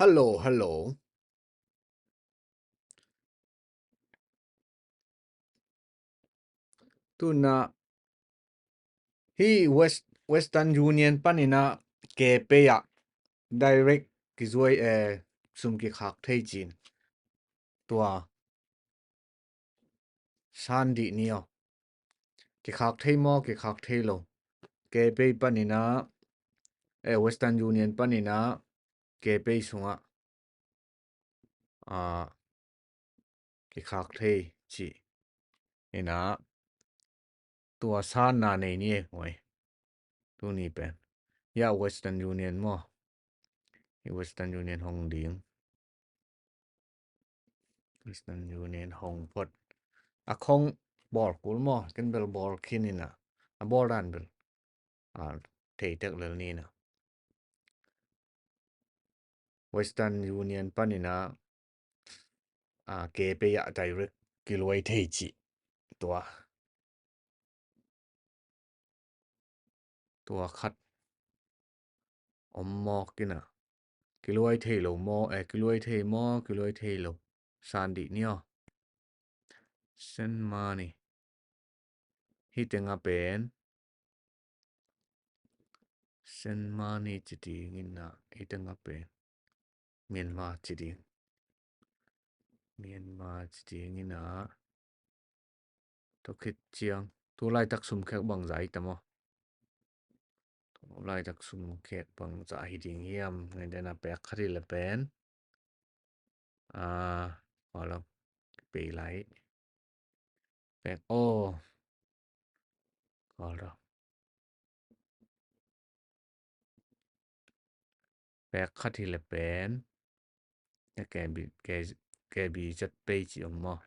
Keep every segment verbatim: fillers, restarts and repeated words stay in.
Hello, hello. Tuna hih West, Western Union panin a KPay ah direct kizuai, eh, sum kikhak thei cin. Tua san dih ni aw. Kikhak thei maw, kikhak thei lo. KPay panin a, eh, Western Union panin a KPay sungah, ah, kikhak thei cih. Ina, tua sanna nei ni e, huai. Tuni pen. Hia Western Union maw. Hih Western Union hong ding. Western Union hong phot. A khong bawl kul maw, ken bel bawl khin ina. A bawl dan bel, a, thei tek lel ni ina. Western Union panin a, a, KPay ah direct kiluai thei cih. Tua. Tua khat om mawk ina. Kiluai thei lo maw, eh, kiluai thei maw, kiluai thei lo. San dih ni aw. Send money. Hih teng a pen. Send money ci ding ina, hih teng a pen. Myanmar ci ding. Myanmar ci ding ina. Tua khit ciang. Tu laitak sum khek bangzah hi ta maw. Tu laitak sum khek bangzah hi ding hiam. Ngai dena pek khat hi le pen. Ah, khawl lo. Pei lai. Pek aw. Khawl lo. Pek khat hi le pen. Ke bi, ke, ke bi zat pei ci om maw.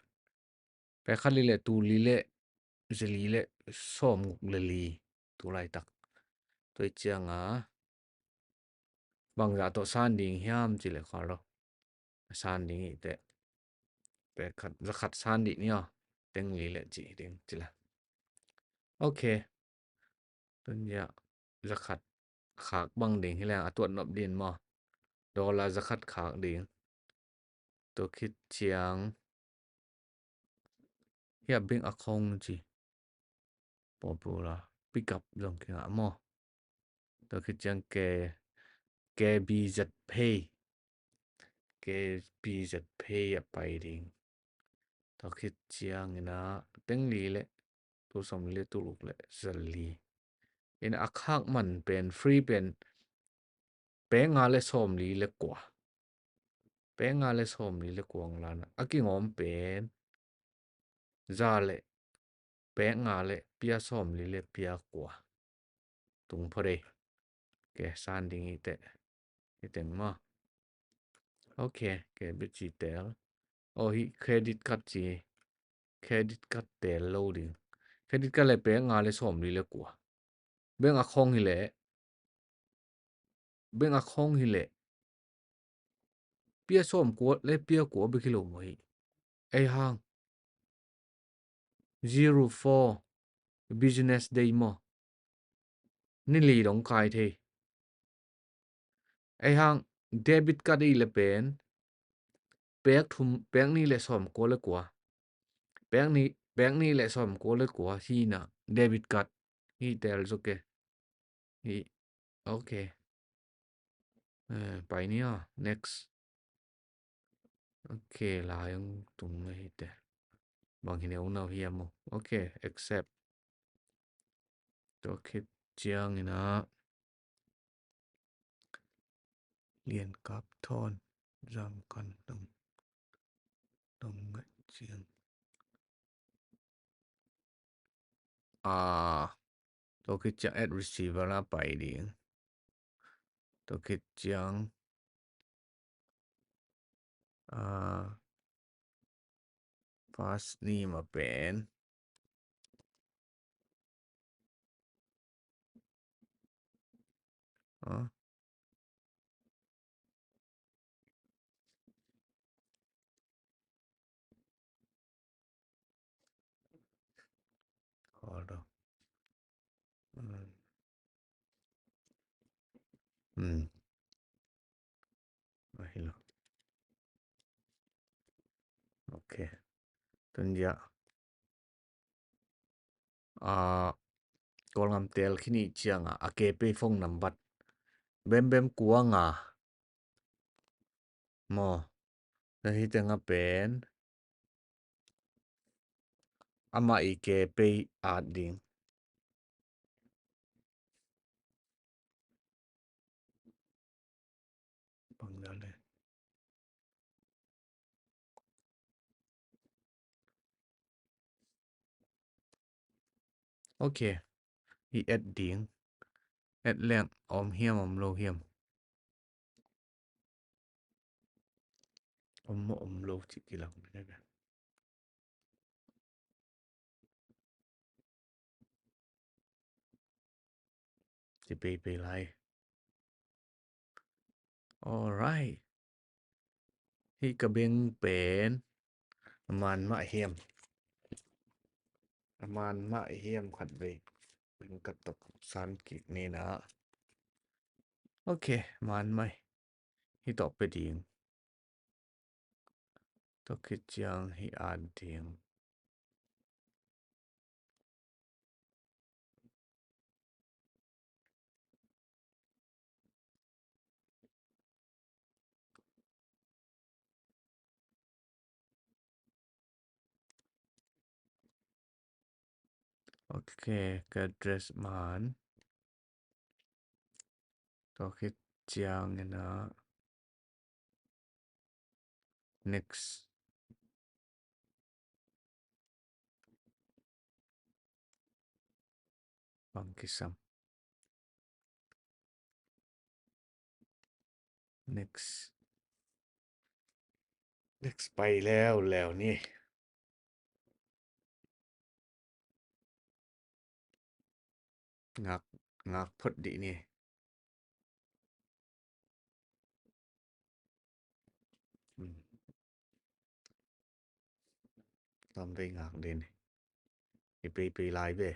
Pek khat li le tul li le, za li le, sawm guk le li. Tu laitak. Tua ciang a. Bangzah tawh san ding hiam ci le khawl lo. San ding hi teh. Pek khat, za khat san dih ni aw. Teng li le ci ding ci le. Ok. Tun ya za khat khak bang ding hi leng a tuat nop din maw. Dollar za khat khak ding. Tua khit ciang. Hia bank account ci. Popular. Pick up zong kingah maw. Tua khit ciang ke, K B Z Pay. K B Z Pay a pai ding. Tua khit ciang ina teng li le, tul sawm li le, tul guk le, za li. Ina a khak man pen, free pen, pek nga le sawm li le kua. Pek nga le sawm li le kua nglan a kingawm pen. Za le, pek nga le, pia sawm li le, pia kua. Tung pho dei. Ke san ding hi teh. Hi teng maw. Ok, ke bit ci tel. Oh, hi credit card ci. Credit card tel lo ding. Credit card le pek nga le sawm li le kua. Bank account hi le. Bank account hi le. Pia sawm kua le pia kua bek hi lo maw hi. Ei hang. Zero four business day maw. Ni li dong kai thei. Ei hang debit card i le pen. Pek thum, pek ni le sawm kua le kua. Pek ni, pek ni le sawm kua le kua hi na debit card. Hi tel zo ke. Hi. Ok. Eh, pai ni aw. Next. Ok, lai ang tung na hi te. Bang hi ne unau hi amu. Ok, accept. Tua khit ciang ina. Lian kap thon. Zam kan dong. Dong ngai ciang. Ah, tua khit ciang add receiver la pai ding. Tua khit ciang, ah, first name a pen. Ah. Hold on. Hmm. Hmm. Oi, Hi lo. Ok. Tun dia. A, Kawlgam tel khin i cianga a ke pei phone number bembem kuanga maw? Na hi tenga pen amah i ke pei at ding. Bangdale. Ok. I et ding. Et leng om hiam om lo hiam? Om maw om lo cih kilang. Ci peipei lai. Alright. Hi ka beng pen a man mah hiam? A man mah hiam khat vei. Beng ka tok san kik ni na. Ok, man mai. Hi tok pe ding. Tok hi ciang hi an ding. Ok, ka address man. Tok hi ciang ina. Next. Bang kisam. Next. Next pai leuleu ni. Ngak, ngak phot dih ni. Hmm. Tam vei ngak dih ni. I peipei lai ve.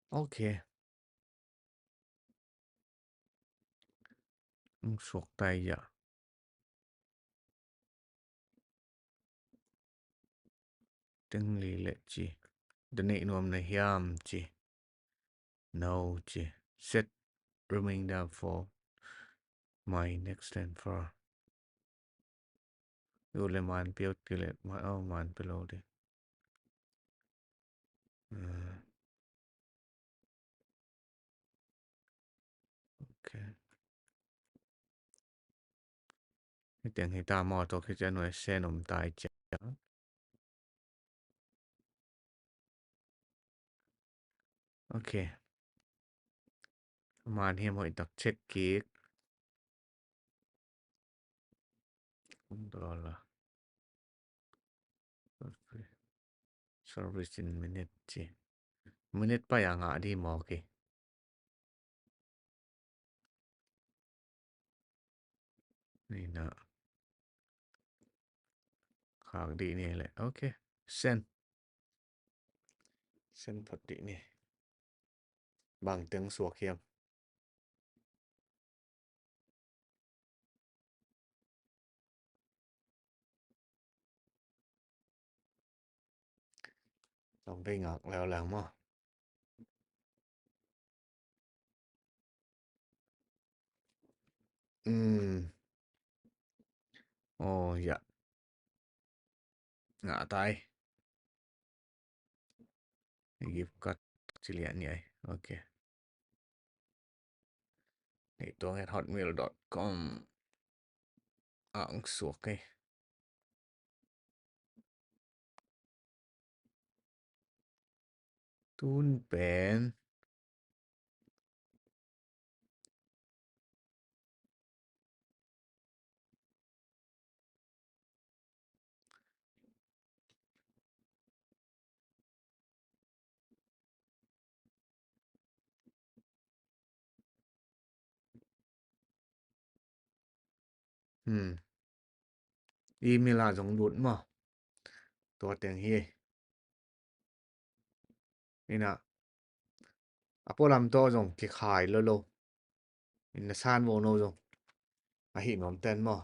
Ok. Ang suak tai ya. Teng li le ci. Da neih nuam na hiam ci. No ci. Set reminder for my next transfer. Yu le man piau ti le man, oh, man pe lo de. Uh, ok. Hi teng hi ta maw, tua khit ciang nuai sen om tai ciang. Ok. Man hiam hoih tak check kik. Dollar. Service in minute ci. Minute pai a ngah di maw ki. Ni na. Khak dih ni le. Ok. Send. Send phot dih ni. Bang teng suak hiam? Tawm vei ngak leuleu maw? Um. Oh, ya. Ngah tai. Gift card ci liah ni ai. Ok. Neih tuang at hotmail dot com. Ang suak ei. Tun pen. Hmm. Email ah zong lut maw? Tua teng hi. Ina. A pualam tawh zong kikhai lo lo. In na san vo no zong. A hih nuam ten maw.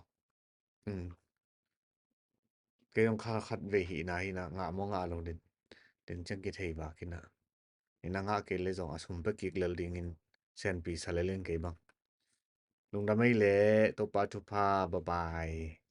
Kei zong kha khat vei hihna hihna ngah maw ngah lo den. Den ciang kithei vak hihna. Ina ngah kei le zong a sum pia kik lel dingin senpi sa lel in kei bang. Lungdam ei le Topa thupha, bye bye.